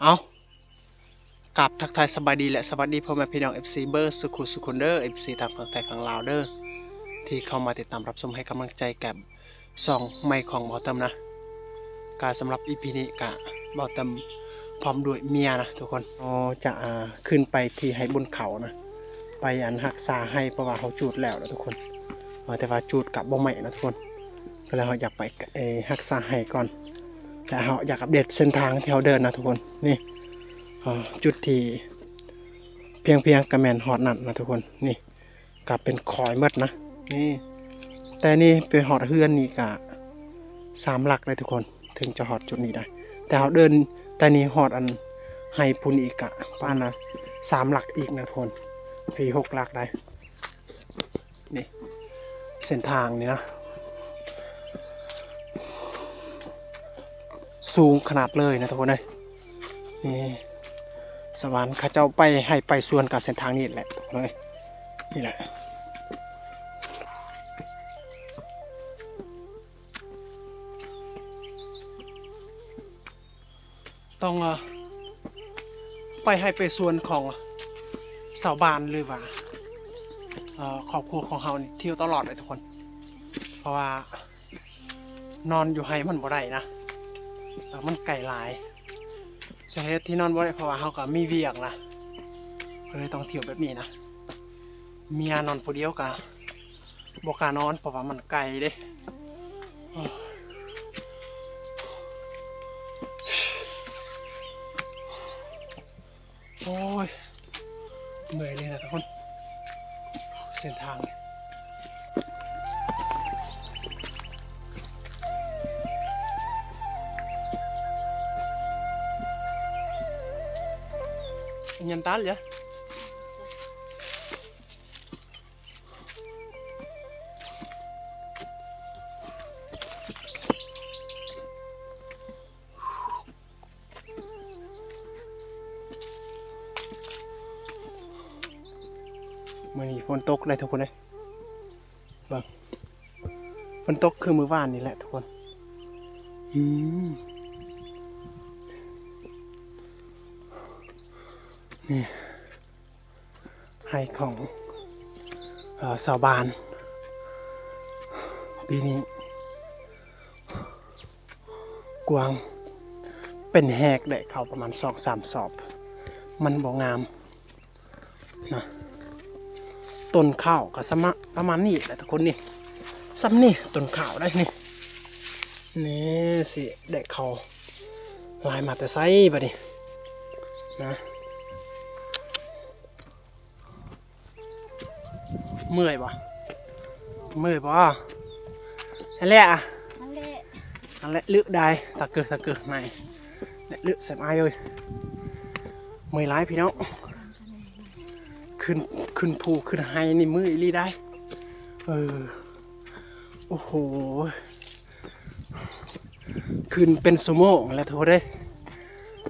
ເອົ້າ ກາບທັກທາຍສະບາຍດີ ແລະ ສະຫວັດດີພໍ່ແມ່ພີ່ນ້ອງ ເອັຟຊີ ເບີດສູ່ຄູ່ສູ່ຄົນເດີ ເອັຟຊີ ທັງຝັ່ງໄທຝັ່ງລາວເດີ ທີ່ເຂົ້າມາຕິດຕາມຮັບຊົມໃຫ້ກຳລັງໃຈກັບຊ່ອງໃໝ່ຂອງບ່າວເຕີມນະ. ກະສຳລັບອີພີນີ້ກະບ່າວເຕີມພ້ອມດ້ວຍເມຍນະທຸກຄົນ ເຮົາຈະ ອ່າ ຂຶ້ນໄປທີ່ໄຮ່ບຸນເຂົານະ ໄປ ອັນ ຮັກສາໄຮ່ ເພາະວ່າເຮົາຈູດແລ້ວນະທຸກຄົນ ເອີ ແຕ່ວ່າຈູດກະບໍ່ໄໝ້ນະທຸກຄົນ ກໍເລີຍເຮົາຢາກໄປ ເອີ ຮັກສາໄຮ່ກ່ອນ ແລະ ເຮົາຢາກອັບເດດເສັ້ນທາງທີ່ເຮົາເດີນນະທຸກຄົນ. ນີ້ ເອີ ຈຸດທີ່ພຽງໆກະແມ່ນຮອດນັ້ນນະທຸກຄົນ ນີ້ ກະເປັນຄອຍໝົດນະ ນີ້ ແຕ່ນີ້ໄປຮອດເຮືອນນີ້ກະສາມຫຼັກໄດ໋ທຸກຄົນ ເຖິງຈະຮອດຈຸດນີ້ໄດ້ ແຕ່ເຮົາເດີນແຕ່ນີ້ຮອດອັນໄຮ່ພຸ້ນອີກກະປະມານສາມຫຼັກອີກນະທຸກຄົນ ສີ່ຫົກຫຼັກໄດ໋. ນີ້ເສັ້ນທາງນີ້ນະ ສູງຂະໜາດເລີຍນະທຸກຄົນເອີຍ. ນີ້ ຊາວບ້ານເຂົາເຈົ້າໄປໄຮ່ໄປສວນກະເສັ້ນທາງນີ້ແຫຼະເອີຍ ນີ້ແຫຼະ ຕ້ອງ ເອີ ໄປໄຮ່ໄປສວນຂອງຊາວບ້ານ ຫຼືວ່າ ເອີ ຄອບຄົວຂອງເຮົານີ້ ທ່ຽວຕະຫຼອດເລີຍທຸກຄົນ ເພາະວ່າ ນອນຢູ່ໄຮ່ມັນບໍ່ໄດ້ນະ ແລ້ວມັນໄກຫຼາຍ. ສາເຫດທີ່ນອນບໍ່ໄດ້ ເພາະວ່າເຮົາກໍມີວຽກນະ ກໍເລີຍຕ້ອງທ່ຽວແບບນີ້ນະ. ເມຍນອນຜູ້ດຽວກໍບໍ່ກ້ານອນ ເພາະວ່າມັນໄກເດ້. ໂອ້ຍ ໂອ້ຍ ເມື່ອຍເລີຍນະທຸກຄົນ ເສັ້ນທາງນີ້ ຍັນຕັນເລີຍ. ມື້ນີ້ຝົນຕົກເລີຍທຸກຄົນເອີຍ ເບິ່ງ ຝົນຕົກຄືມື້ວານນີ້ແຫຼະທຸກຄົນ. ອືມ ນີ້ ໄຮ່ຂອງ ເອີ ຊາວບ້ານ ປີນີ້ກວ້າງ ເປັນແຮກໄດ້ເຂົ້າປະມານສອງສາມສອບ ມັນບໍ່ງາມນະ. ຕົ້ນເຂົ້າກໍສະມະ ປະມານນີ້ແຫຼະທຸກຄົນ ນີ້ ສ່ຳນີ້ຕົ້ນເຂົ້າໄດ໋ນີ້ ນີ້ຊິໄດ້ເຂົ້າຫຼາຍມາແຕ່ໃສບາດນີ້ນະ. ເມື່ອຍບໍ່? ເມື່ອຍບໍ່? ອັນແຫຼະ ອັນແຫຼະ ອັນແຫຼະ ລຶໄດ້ ຕະກຶ ຕະກຶ ໃນ ລຶແຊມອ້າຍເອີຍ ເມື່ອຍຫຼາຍພີ່ນ້ອງ ຂຶ້ນ ຂຶ້ນພູຂຶ້ນໄຮ່ນີ້ເມື່ອຍອີ່ຫຼີໄດ໋ ເອີ ໂອ້ໂຫ. ຂຶ້ນເປັນຊົ່ວໂມງແຫຼະທຸກຄົນເອີຍ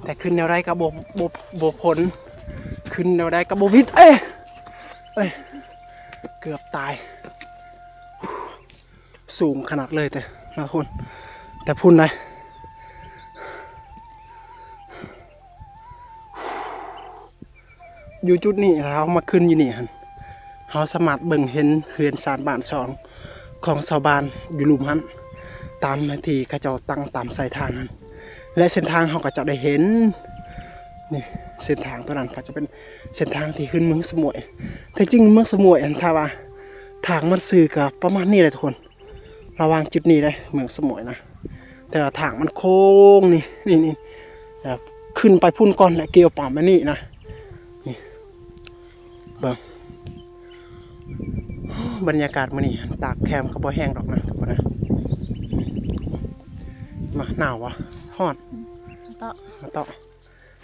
ແຕ່ຂຶ້ນແນວໃດກໍບໍ່ ບໍ່ ບໍ່ພົ້ນ ຂຶ້ນແນວໃດກໍບໍ່ຫວິດ ເອີຍ ເອີຍ ເກືອບຕາຍ ສູງຂະໜາດເລີຍ ແຕ່ນະທຸກຄົນ ແຕ່ພຸ້ນໃດ໋. ຢູ່ຈຸດນີ້ ຖ້າເຮົາມາຂຶ້ນຢູ່ນີ້ຫັ້ນ ເຮົາສາມາດເບິ່ງເຫັນເຮືອນຊານບ້ານຊ່ອງຂອງຊາວບ້ານຢູ່ລຸ່ມຫັ້ນ ຕາມທີ່ເຂົາເຈົ້າຕັ້ງຕາມສາຍທາງຫັ້ນ ແລະ ເສັ້ນທາງເຮົາກໍຈະໄດ້ເຫັນ ນີ້ ເສັ້ນທາງຕົວນັ້ນກໍຈະເປັນເສັ້ນທາງທີ່ຂຶ້ນເມືອງສະໝວຍ. ແທ້ຈິງເມືອງສະໝວຍຫັ້ນ ຖ້າວ່າທາງມັນຊື່ກໍປະມານນີ້ແຫຼະທຸກຄົນ. ລະຫວ່າງຈຸດນີ້ເດ້ ເມືອງສະໝວຍນະ ແຕ່ວ່າທາງມັນໂຄ້ງນີ້ ນີ້ ນີ້ ແລ້ວຂຶ້ນໄປພຸ້ນກ່ອນ ແລ້ວກ່ຽວປາມແບບນີ້ນະ ນີ້ ເບິ່ງ ບັນຍາກາດມື້ນີ້ຕາກແຄມກໍບໍ່ແຫ້ງດອກນະ ທຸກຄົນນະ. ມາ ໜາວບໍ່? ຮ້ອນ ອາເຕາະ ອາເຕາະ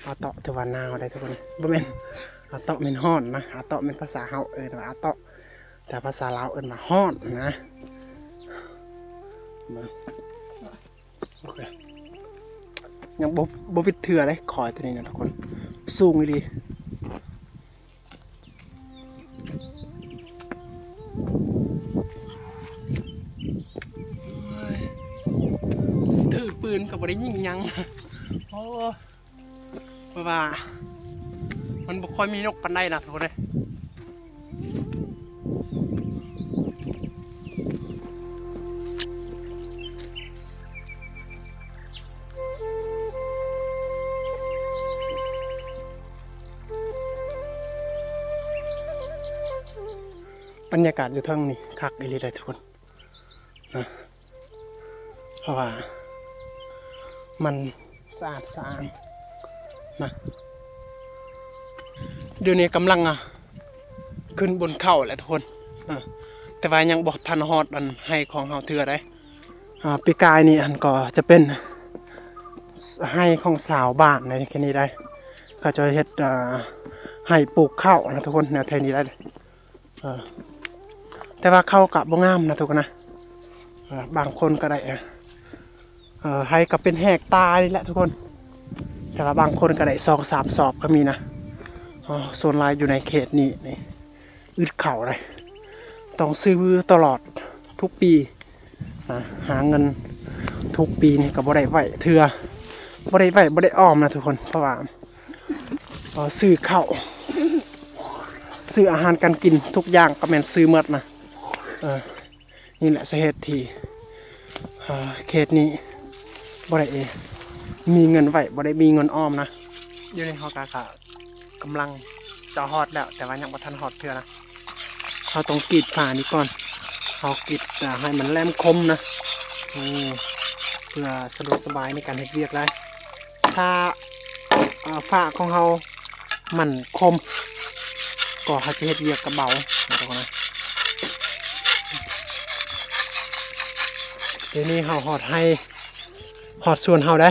ອາເຕາະ ຖືວ່າໜາວໄດ໋ທຸກຄົນ ບໍ່ແມ່ນ ອາເຕາະແມ່ນຮ້ອນນະ ອາເຕາະແມ່ນພາສາເຮົາເອີ້ນວ່າອາເຕາະ ແຕ່ພາສາລາວເອີ້ນວ່າຮ້ອນນະ ໂອເຄ ຍັງບໍ່ ບໍ່ວິດເທື່ອເດ້ ຄອຍຕົວນີ້ນະທຸກຄົນ ສູງອີ່ຫຼີ. ໂອ້ຍ ຖືກປືນກໍບໍ່ໄດ້ຍິງຫຍັງ ໂອ້. ພາະວ່າມັນບໍ່ຄ່ອຍມີນົກປານໃດນະທຸກຄົນເອີຍ. ບັນຍາກາດຢູ່ເທິງນີ້ຄັກອີ່ຫຼີເດ້ທຸກຄົນ. ນະ ເພາະວ່າມັນສະອາດສະອ້ານນະ. ດຽວນີ້ກຳລັງ ອາ ຂຶ້ນບົນເຂົາແຫຼະທຸກຄົນ ອາ ແຕ່ວ່າຍັງບໍ່ທັນຮອດອັນໄຮ່ຂອງເຮົາເທື່ອໃດ. ອາ ປີກາຍນີ້ຫັ້ນກໍຈະເປັນໄຮ່ຂອງຊາວບ້ານໃນແຖວນີ້ໄດ໋ ເຂົາເຈົ້າເຮັດ ອາ ໄຮ່ປູກເຂົ້ານະທຸກຄົນ ແນວແຖວນີ້ໄດ໋. ເອີ ແຕ່ວ່າເຂົ້າກະບໍ່ງາມນະທຸກຄົນນະ. ເອີ ບາງຄົນກະໄດ້ ເອີ ເອີ ໄຮ່ກະເປັນແຮກຕາຍແຫຼະທຸກຄົນ ແຕ່ວ່າບາງຄົນກະໄດ້ສອງສາມສອບກະມີນະ. ເອີ ສ່ວນຫຼາຍຢູ່ໃນເຂດນີ້ນີ້ ອຶດເຂົ້າເດ້ ຕ້ອງຊື້ຕະຫຼອດທຸກປີນະ. ຫາເງິນທຸກປີນີ້ກະບໍ່ໄດ້ໄວ້ເທື່ອ ບໍ່ໄດ້ໄວ້ ບໍ່ໄດ້ອອມນະທຸກຄົນ ເພາະວ່າ ເອີ ຊື້ເຂົ້າ ຊື້ອາຫານການກິນທຸກຢ່າງກະແມ່ນຊື້ໝົດນະ. ເອີ ນີ້ແຫຼະສາເຫດທີ່ ເອີ ເຂດນີ້ບໍ່ໄດ້ມີເງິນໄວ້ ບໍ່ໄດ້ມີເງິນອອມນະ. ດຽວນີ້ເຮົາກະ ກະກຳລັງຈະຮອດແລ້ວ ແຕ່ວ່າຍັງບໍ່ທັນຮອດເທື່ອນະ. ເຮົາຕ້ອງກຣີດຝານີ້ກ່ອນ ເຮົາກຣີດ ອາ ໃຫ້ມັນແຫຼມຄົມນະ ນີ້ ເພື່ອສະດວກສະບາຍໃນການເຮັດວຽກໄດ໋. ຖ້າ ອາ ຝາຂອງເຮົາມັນຄົມ ກໍເຮົາຈະເຮັດວຽກກະເບົານະທຸກຄົນນະ. ດຽວນີ້ເຮົາຮອດໄຮ່ ຮອດສວນເຮົາໄດ໋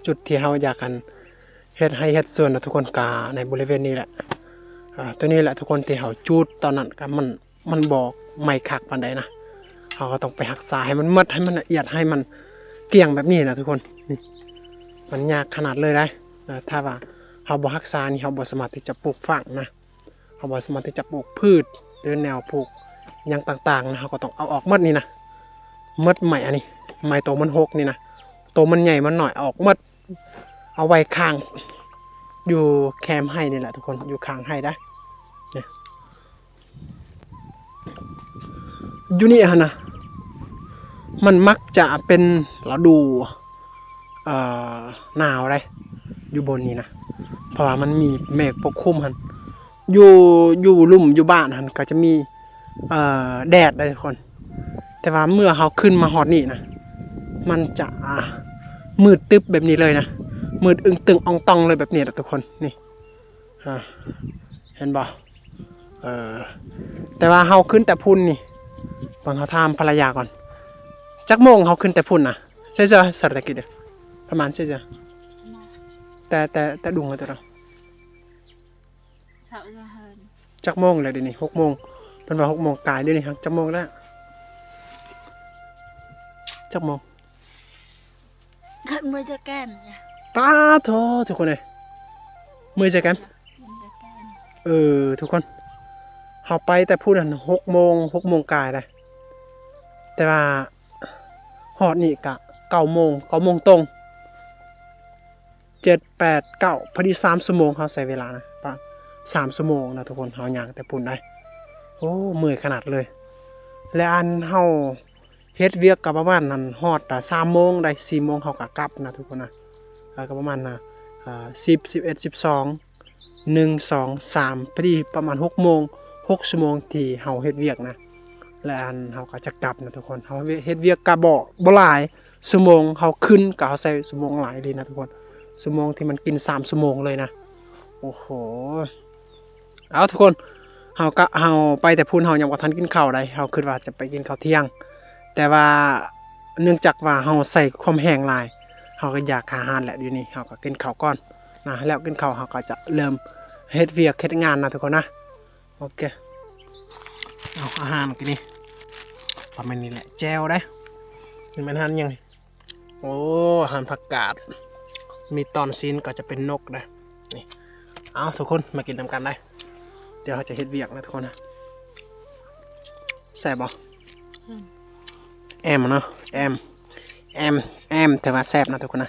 ຈຸດທີ່ເຮົາຢາກ ອັນ ເຮັດໄຮ່ເຮັດສວນນະທຸກຄົນ ກະໃນບໍລິເວນນີ້ແຫຼະ. ອາ ໂຕນີ້ແຫຼະທຸກຄົນ ທີ່ເຮົາຈູດຕອນນັ້ນກະມັນ ມັນບໍ່ໄໝ້ຄັກປານໃດນະ. ເຮົາກະຕ້ອງໄປຮັກສາໃຫ້ມັນໝົດ ໃຫ້ມັນລະອຽດ ໃຫ້ມັນກ້ຽງແບບນີ້ນະທຸກຄົນ. ນີ້ ມັນຍາກຂະໜາດເລີຍໄດ໋ ເອີ ຖ້າວ່າເຮົາບໍ່ຮັກສານີ້ ເຮົາບໍ່ສາມາດທີ່ຈະປູກຝັງນະ ເຮົາບໍ່ສາມາດທີ່ຈະປູກພືດ ຫຼືແນວປູກຫຍັງຕ່າງໆນະ ເຮົາກະຕ້ອງເອົາອອກໝົດນີ້ນະ. ໝົດໄມ້ອັນນີ້ ໄມ້ໂຕມັນຫົກນີ້ນະ ໂຕມັນໃຫຍ່ມັນນ້ອຍເອົາອອກໝົດ ເອົາໄວ້ຂ້າງ ຢູ່ແຄມໄຮ່ນີ້ແຫຼະທຸກຄົນ ຢູ່ຂ້າງໄຮ່ໄດ໋. ນີ້ ຢູ່ນີ້ຫັ້ນນະ ມັນມັກຈະເປັນລະດູ ເອີ ໜາວໄດ໋ ຢູ່ບ່ອນນີ້ນະ ເພາະວ່າມັນມີເມກປົກຄຸມຫັ້ນ. ຢູ່ ຢູ່ລຸ່ມຢູ່ບ້ານຫັ້ນກະຈະມີ ເອີ ແດດໄດ໋ທຸກຄົນ ແຕ່ວ່າເມື່ອເຮົາຂຶ້ນມາຮອດນີ້ນະ ມັນຈະ ອາ ມືດຕຶບແບບນີ້ເລີຍນະ ມືດອຶງຕຶງອອງຕອງເລີຍແບບນີ້ແຫຼະທຸກຄົນ. ນີ້ ອາ ເຫັນບໍ່? ເອີ ແຕ່ວ່າເຮົາຂຶ້ນແຕ່ພຸ້ນນີ້ ເບິ່ງ ເຮົາຖາມພັນລະຍາກ່ອນ ຈັກໂມງເຮົາຂຶ້ນແຕ່ພຸ້ນນະ? ໃຊ້ເສື້ອສາລະຕະກິດ ປະມານໃຊ້ເສື້ອ ແຕ່ ແຕ່ ແຕ່ດຸງເຮົາຕົວ ເຊົາເອີເຮີນ ຈັກໂມງແລ້ວດຽວນີ້? ຫົກໂມງ ເພິ່ນວ່າຫົກໂມງກາຍ ດຽວນີ້ຈັກໂມງແລ້ວ? ຈັກໂມງ? ເກີດເມື່ອຍຈະແກ້ມ ປາໂທ ທຸກຄົນເອີຍ ເມື່ອຍຈະແກ້ມ ເອີ ທຸກຄົນ ເຮົາໄປແຕ່ພຸ້ນຫັ້ນຫົກໂມງ ຫົກໂມງກາຍໄດ໋ ແຕ່ວ່າຮອດນີ້ກະເກົ້າໂມງ ເກົ້າໂມງຕົງ ເຈັດ ແປດ ເກົ້າ ພໍດີສາມຊົ່ວໂມງ ເຮົາໃຊ້ເວລານະ ປະ ສາມຊົ່ວໂມງນະທຸກຄົນ ເຮົາຍ່າງແຕ່ພຸ້ນໄດ໋. ໂອ້ ເມື່ອຍຂະໜາດເລີຍ ແລະ ອັນເຮົາເຮັດວຽກກະປະມານນັ້ນ ຮອດ ອາ ສາມໂມງໄດ໋ ສີ່ໂມງເຮົາກະກັບນະທຸກຄົນນະ ເອີ ກະປະມານ ອາ ສິບ ສິບເອັດ ສິບສອງ ໜຶ່ງ ສອງ ສາມ ພໍດີປະມານຫົກໂມງ ຫົກຊົ່ວໂມງທີ່ເຮົາເຮັດວຽກນະ ແລະ ອັນເຮົາກະຈະກັບນະທຸກຄົນ. ເຮົາເຮັດວຽກກະບໍ່ ບໍ່ຫຼາຍ ຊົ່ວໂມງເຮົາຂຶ້ນກະເຮົາໃຊ້ຊົ່ວໂມງຫຼາຍເລີຍນະທຸກຄົນ ຊົ່ວໂມງທີ່ມັນກິນສາມຊົ່ວໂມງເລີຍນະ. ໂອ້ໂຫ ເອົາທຸກຄົນ ເຮົາກະ ເຮົາໄປແຕ່ພຸ້ນ ເຮົາຍັງບໍ່ທັນກິນເຂົ້າໃດ໋ ເຮົາຄິດວ່າຈະໄປກິນເຂົ້າທ່ຽງ ແຕ່ວ່າເນື່ອງຈາກວ່າເຮົາໃຊ້ຄວາມແຮງຫຼາຍ ເຮົາກະຢາກອາຫານແຫຼະ ດຽວນີ້ເຮົາກະກິນເຂົ້າກ່ອນນະ ແລ້ວກິນເຂົ້າເຮົາກະຈະເລີ່ມເຮັດວຽກເຮັດງານນະທຸກຄົນນະ. ໂອເຄ ເອົາອາຫານກິນນີ້ ປະມານນີ້ແຫຼະ ແຈ່ວໄດ໋ ນີ້ແມ່ນອາຫານຫຍັງນີ້? ໂອ້ ອາຫານຜັກກາດ ມີຕອນຊີ້ນກະຈະເປັນນົກໄດ໋ ນີ້. ເອົາທຸກຄົນ ມາກິນນຳກັນໄດ໋ ດຽວເຮົາຈະເຮັດວຽກນະທຸກຄົນນະ. ແຊບບໍ່? ອືມ ແອມເນາະ ແອມ ແອມ ແອມ ແຕ່ວ່າແຊບນະທຸກຄົນນະ.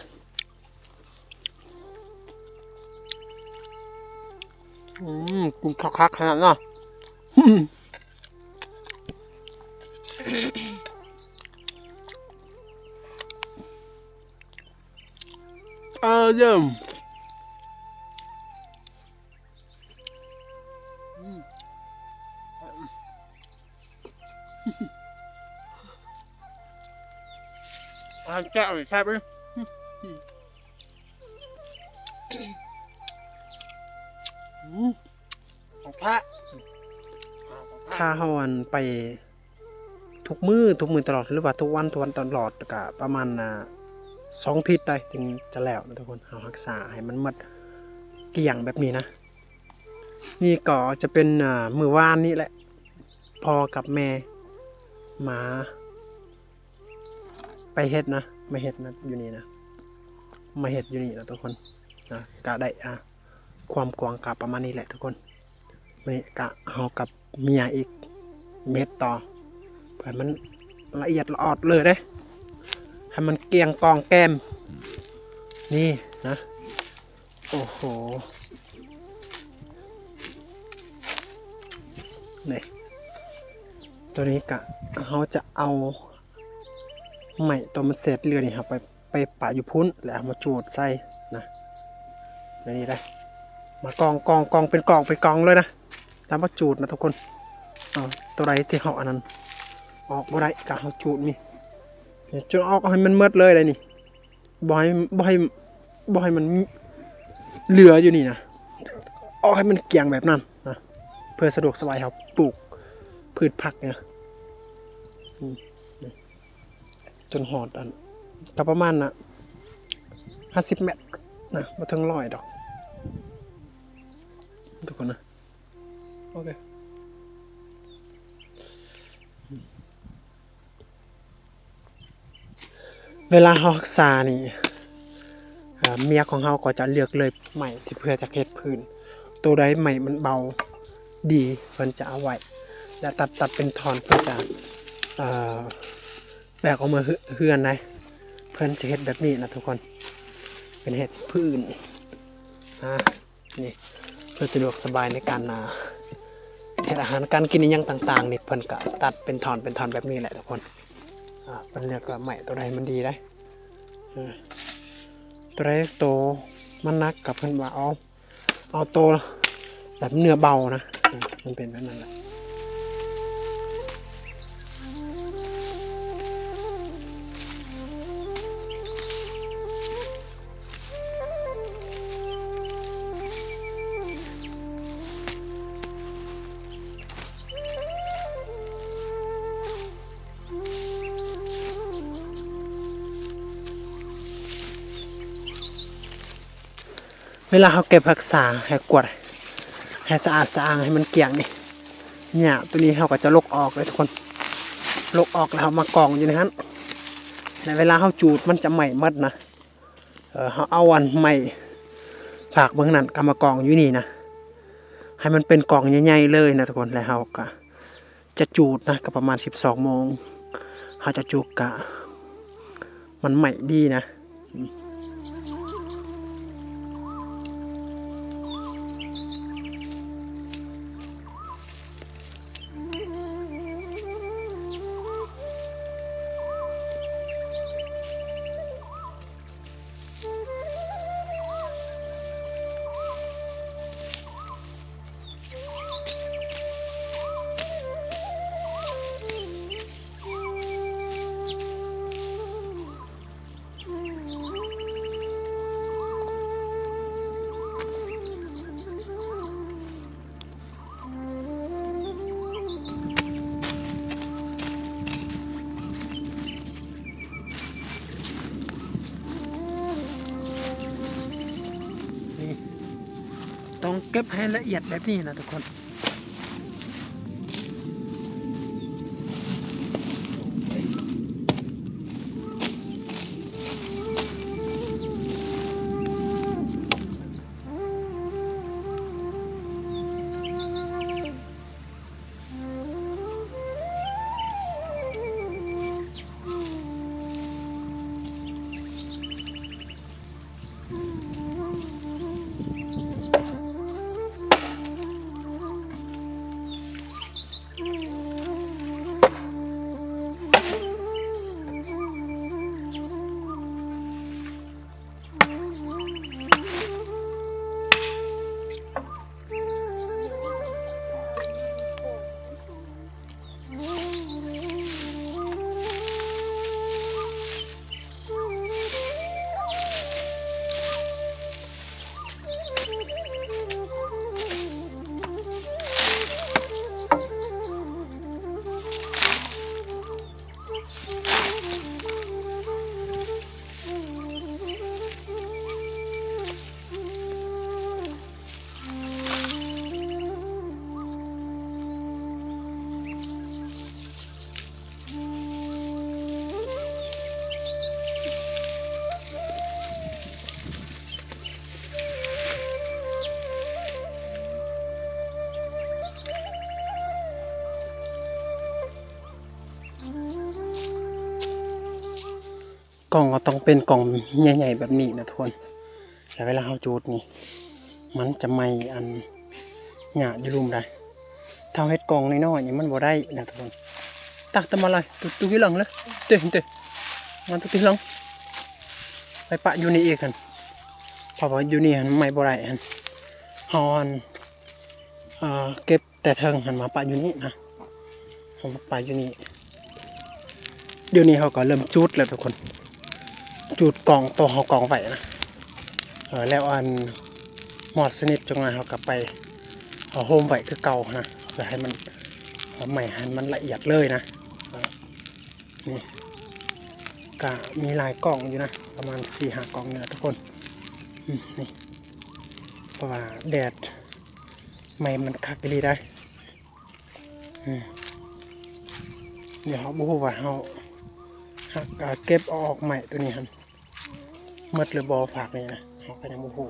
ກິນຄັກໆຂະໜາດເນາະ. ເອີ ເຢີມ ອາຫານແຊບເລີຍ ແຊບເລີຍ. ອືມ ຂອງແທ້ ຂອງແທ້. ຖ້າເຮົາ ອັນ ໄປທຸກມື້ ທຸກມື້ຕະຫຼອດ ຫຼືວ່າທຸກວັນ ທຸກວັນຕະຫຼອດ ກະປະມານ ອ່າ ສອງທິດໄດ໋ ຈຶ່ງຈະແລ້ວນະທຸກຄົນ. ເຮົາຮັກສາໃຫ້ມັນໝົດກ້ຽງແບບນີ້ນະ. ນີ້ກໍຈະເປັນ ອ່າ ມື້ວານນີ້ແຫຼະ ພໍ່ກັບແມ່ມາ ໄປເຮັດນະ ມາເຮັດນະ ຢູ່ນີ້ນະ ມາເຮັດຢູ່ນີ້ນະທຸກຄົນນະ. ກະໄດ້ ອ່າ ຄວາມກວ້າງກະປະມານນີ້ແຫຼະທຸກຄົນ. ມື້ນີ້ກະເຮົາກັບເມຍອີກ ເຮັດຕໍ່ ເພື່ອໃຫ້ມັນລະອຽດລະອອດເລີຍເດ້ ໃຫ້ມັນກ້ຽງກອງແກ້ມ ນີ້ນະ. ໂອ້ໂຫ ນີ້ ໂຕນີ້ກະເຮົາຈະເອົາໄມ້ໂຕມັນເສດເຫຼືອນີ້ ເຮົາໄປ ໄປປະຢູ່ພຸ້ນ ແລ້ວເອົາມາຈູດໃສ່ນະ ແບບນີ້ໄດ໋. ມາກອງ ກອງ ກອງເປັນກອງ ເປັນກອງເລີຍນະ ແລ້ວມາຈູດນະທຸກຄົນ. ເອົາ ໂຕໃດທີ່ເຮົາອັນນັ້ນອອກບໍ່ໄດ້ ກະເຮົາຈູດນີ້ ນີ້ ຈົນອອກໃຫ້ມັນໝົດເລີຍໄດ໋ນີ້. ບໍ່ໃຫ້ ບໍ່ໃຫ້ ບໍ່ໃຫ້ມັນເຫຼືອຢູ່ນີ້ນະ ອອກໃຫ້ມັນກ້ຽງແບບນັ້ນນະ ເພື່ອສະດວກສະບາຍເຮົາປູກພືດຜັກນີ້ນະ. ອືມ ຈົນຮອດອັນ ກໍປະມານນະ ຫ້າສິບແມັດນະ ບໍ່ເຖິງຮ້ອຍດອກ ທຸກຄົນນະ. ໂອເຄ ເວລາເຮົາຮັກສານີ້ ເອີ ເມຍຂອງເຮົາກໍຈະເລືອກເລີຍໄມ້ທີ່ເພື່ອຈະເຮັດພື້ນ ໂຕໃດໄມ້ມັນເບົາດີ ເພິ່ນຈະເອົາໄວ້ ແລະ ຕັດ ຕັດເປັນທ່ອນ ເພື່ອຈະ ເອີ ແບກອອກມາເຮືອນໄດ໋. ເພິ່ນຈະເຮັດແບບນີ້ນະທຸກຄົນ ເປັນເຮັດພື້ນ ອາ ນີ້ ເພື່ອສະດວກສະບາຍໃນການ ອ່າ ເຮັດອາຫານການກິນອີ່ຫຍັງຕ່າງໆນີ້ ເພິ່ນກະຕັດເປັນທ່ອນເປັນທ່ອນແບບນີ້ແຫຼະທຸກຄົນ. ອ່າ ເພິ່ນເລືອກວ່າໄມ້ໂຕໃດມັນດີໄດ໋ ເອີ ໂຕໃດໂຕມັນໜັກກະເພິ່ນວ່າເອົາ ເອົາໂຕແບບເນື້ອເບົານະ ເອີ ມັນເປັນແບບນັ້ນແຫຼະ. ເວລາເຮົາເກັບຮັກສາ ໃຫ້ກວາດ ໃຫ້ສະອາດສະອ້າງ ໃຫ້ມັນກ້ຽງນີ້ ຫຍ້າໂຕນີ້ເຮົາກໍຈະຫຼົກອອກເລີຍທຸກຄົນ ຫຼົກອອກແລ້ວເຮົາມາກອງຢູ່ໃນຫັ້ນ ແລະ ເວລາເຮົາຈູດມັນຈະໄໝ້ໝົດນະ. ເອີ ເຮົາເອົາອັນໄມ້ພາກເບື້ອງນັ້ນກໍມາກອງຢູ່ນີ້ນະ ໃຫ້ມັນເປັນກອງໃຫຍ່ໆເລີຍນະທຸກຄົນ ແລ້ວເຮົາກໍຈະຈູດນະ ກໍປະມານສິບສອງໂມງ ເຮົາຈະຈູດກະມັນໄໝ້ດີນະ. ນີ້ ຕ້ອງເກັບໃຫ້ລະອຽດແບບນີ້ນະທຸກຄົນ. ກ່ອງກໍຕ້ອງເປັນກ່ອງໃຫຍ່ໆແບບນີ້ນະທຸກຄົນ ແລ້ວເວລາເຮົາຈູດນີ້ ມັນຈະໄໝ້ອັນຫຍ້າຢູ່ລຸ່ມໄດ໋. ຖ້າເຮົາເຮັດກ່ອງນ້ອຍໆນີ້ມັນບໍ່ໄດ້ນະທຸກຄົນ. ຕັກຕາມມາເລີຍ ຕຸ ຕຸກິນຫຼັງເລີຍ ເຕ ເຕ ມາຕຸກິນຫຼັງ ໄປປະຢູ່ນີ້ອີກຫັ້ນ ເພາະວ່າຢູ່ນີ້ຫັ້ນໄໝ້ບໍ່ໄດ້ຫັ້ນ ເຮົາຫັ້ນ ເອີ ເກັບ ແຕ່ເທິງຫັ້ນມາປະຢູ່ນີ້ນະ ເຮົາມາປະຢູ່ນີ້. ດຽວນີ້ເຮົາກໍເລີ່ມຈູດແລ້ວທຸກຄົນ ຈູດກ່ອງໂຕເຮົາກ່ອງໄວ້ນະ. ເອີ ແລ້ວອັນໝອດສະໜິດຈັກໜ້ອຍເຮົາກໍໄປເອົາໂຮມໄວ້ຄືເກົ່ານະ ເພື່ອໃຫ້ມັນ ເອົາໄມ້ໃຫ້ມັນລະອຽດເລີຍນະ. ເອີ ນີ້ກະມີຫຼາຍກ່ອງຢູ່ນະ ປະມານສີ່ຫ້າກ່ອງນີ້ແຫຼະທຸກຄົນ. ອືມ ນີ້ ເພາະວ່າແດດ ໄມ້ມັນຄັກອີ່ຫຼີໄດ໋. ອືມ ດຽວເຮົາບໍ່ຮູ້ວ່າເຮົາ ຫາກ ເກັບເອົາອອກໄມ້ໂຕນີ້ຫັ້ນໝົດຫຼືບໍ່ ຟາກນີ້ນະ ເຮົາກໍຍັງບໍ່ຮູ້.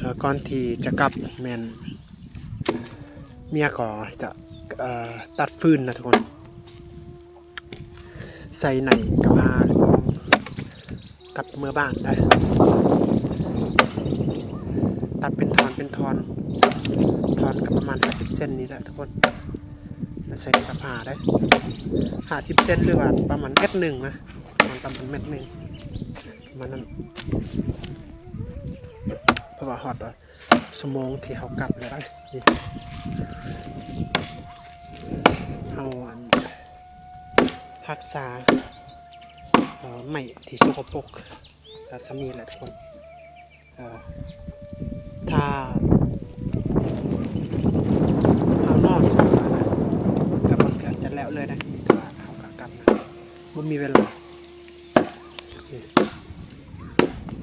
ເອີ ກ່ອນທີ່ຈະກັບແມ່ນເມຍກໍຈະ ເອີ ຕັດຟືນນະທຸກຄົນ ໃສ່ໃນກະພາ ກັບເມືອບ້ານໄດ້. ຕັດເປັນທ່ອນເປັນທ່ອນ ທ່ອນກໍປະມານຫ້າສິບເຊັນນີ້ແຫຼະທຸກຄົນ ໃສ່ໃນກະພາໄດ້ ຫ້າສິບເຊັນ ຫຼືວ່າປະມານແມັດໜຶ່ງນະ ປະມານ ປະມານແມັດໜຶ່ງ ປະມານນັ້ນ ເພາະວ່າຮອດ ຊົ່ວໂມງທີ່ເຮົາກັບແລ້ວ ເຮົາ ອັນ ຮັກສາ ເອີ ໄມ້ທີ່ສົກກະປົກ ກໍສ່ຳນີ້ແຫຼະທຸກຄົນ. ເອີ ຖ້າເຮົານອນ ກໍບາງເທື່ອຈະແລ້ວເລີຍນະ ແຕ່ວ່າເຮົາກໍກັບນະ ບໍ່ມີເວລາ.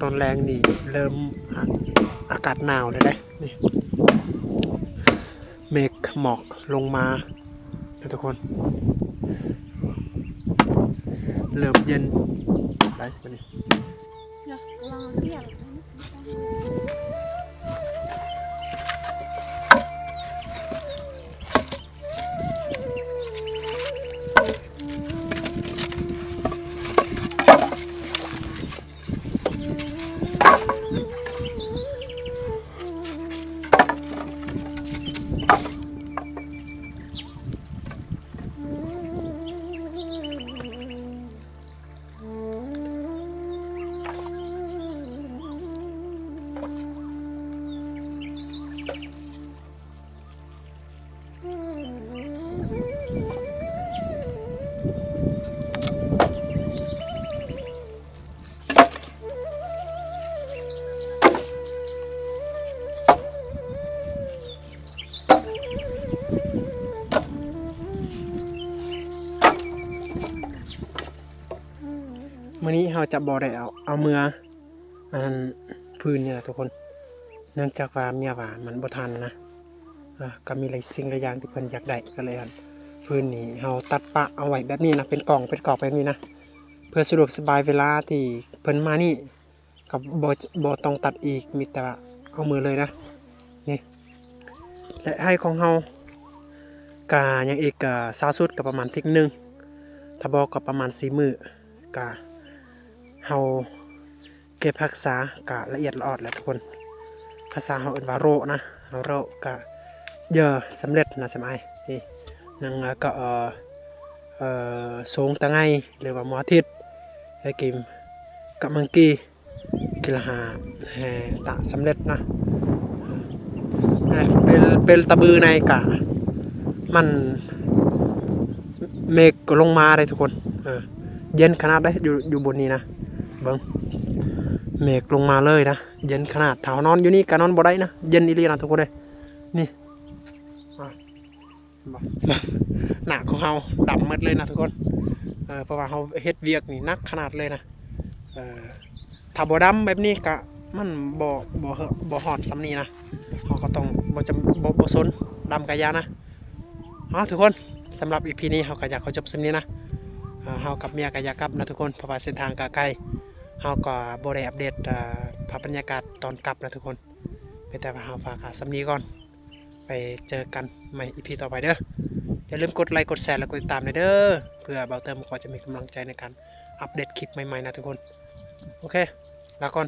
ຕອນແລງນີ້ເລີ່ມ ອາ ອາກາດໜາວແລ້ວເດ້ ນີ້ ເມກໝອກລົງມາເດີທຸກຄົນ ເລີ່ມເຢັນໄດ້ບາດນີ້. ກໍຈະບໍ່ໄດ້ເອົາ ເອົາເມືອ ອັນນັ້ນ ຟືນນີ້ນະທຸກຄົນ ເນື່ອງຈາກວ່າເມຍວ່າມັນບໍ່ທັນນະ ອ່າ ກໍມີຫຼາຍສິ່ງຫຼາຍຢ່າງທີ່ເພິ່ນຢາກໄດ້ ກໍເລີຍ ອັນ ຟືນນີ້ເຮົາຕັດປະເອົາໄວ້ແບບນີ້ນະ ເປັນກອງເປັນກອກແບບນີ້ນະ ເພື່ອສະດວກສະບາຍເວລາທີ່ເພິ່ນມານີ້ ກໍບໍ່ ບໍ່ຕ້ອງຕັດອີກ ມີແຕ່ວ່າເອົາມືເລີຍນະ ນີ້ ແລະໄຮ່ຂອງເຮົາກະຍັງອີກ ກະຊ້າສຸດກະປະມານທິດໜຶ່ງ ຖ້າບໍ່ກໍປະມານສີ່ມື້ ກະເຮົາເກັບຮັກສາກະລະອຽດລະອອດແຫຼະທຸກຄົນ ພາສາເຮົາເອີ້ນວ່າໂຣະນະ ໂຣະກະເຫຍື່ອສຳເລັດນະສຳໄອ ນີ້ ໜຶ່ງ ແລ້ວກໍ ເອີ ເອີ ໂສງຕະໄງ ຫຼືວ່າໝໍທິດ ແລ້ວກິມກະມັງກີ ກິລະຫາແຫ່ຕະສຳເລັດນະ ເປັນ ເປັນຕະບືໃນກະ ມັນເມກກໍລົງມາໄດ໋ທຸກຄົນ ເອີ ເຢັນຂະໜາດໃດ໋ ຢູ່ ຢູ່ບົນນີ້ນະ ເບິ່ງ ເມກລົງມາເລີຍນະ ເຢັນຂະໜາດ ຖ້າເຮົານອນຢູ່ນີ້ກະນອນບໍ່ໄດ້ນະ ເຢັນອີ່ຫຼີນະທຸກຄົນເອີຍ ນີ້ ອ່າ ເຫັນບໍ່ ໜ້າຂອງເຮົາດຳໝົດເລີຍນະທຸກຄົນ ເອີ ເພາະວ່າເຮົາເຮັດວຽກນີ້ໜັກຂະໜາດເລີຍນະ ເອີ ຖ້າບໍ່ດຳແບບນີ້ກະມັນບໍ່ ບໍ່ ບໍ່ຮອດສ່ຳນີ້ນະ ເຮົາກໍຕ້ອງບໍ່ຈຳ ບໍ່ ບໍ່ສົນ ດຳກະຢ່ານະ ເອົາ ທຸກຄົນ ສຳລັບອີພີນີ້ເຮົາກໍຢາກຂໍຈົບສ່ຳນີ້ນະ ເຮົາກັບເມຍກໍຢາກກັບນະທຸກຄົນ ເພາະວ່າເສັ້ນທາງກໍໄກ ເຮົາກໍບໍ່ໄດ້ອັບເດດ ເອີ ພາບບັນຍາກາດຕອນກັບນະທຸກຄົນ ມີແຕ່ວ່າເຮົາຝາກຫາສ່ຳນີ້ກ່ອນ ໄປເຈີກັນໃໝ່ອີພີຕໍ່ໄປເດີ ຢ່າລືມກົດໄລກົດແຊ ແລະ ກົດຕິດຕາມແດ່ເດີ ເພື່ອບ່າວເຕີມກໍຈະມີກຳລັງໃຈໃນການອັບເດດຄລິບໃໝ່ໆນະທຸກຄົນ ໂອເຄ ລາກ່ອນ.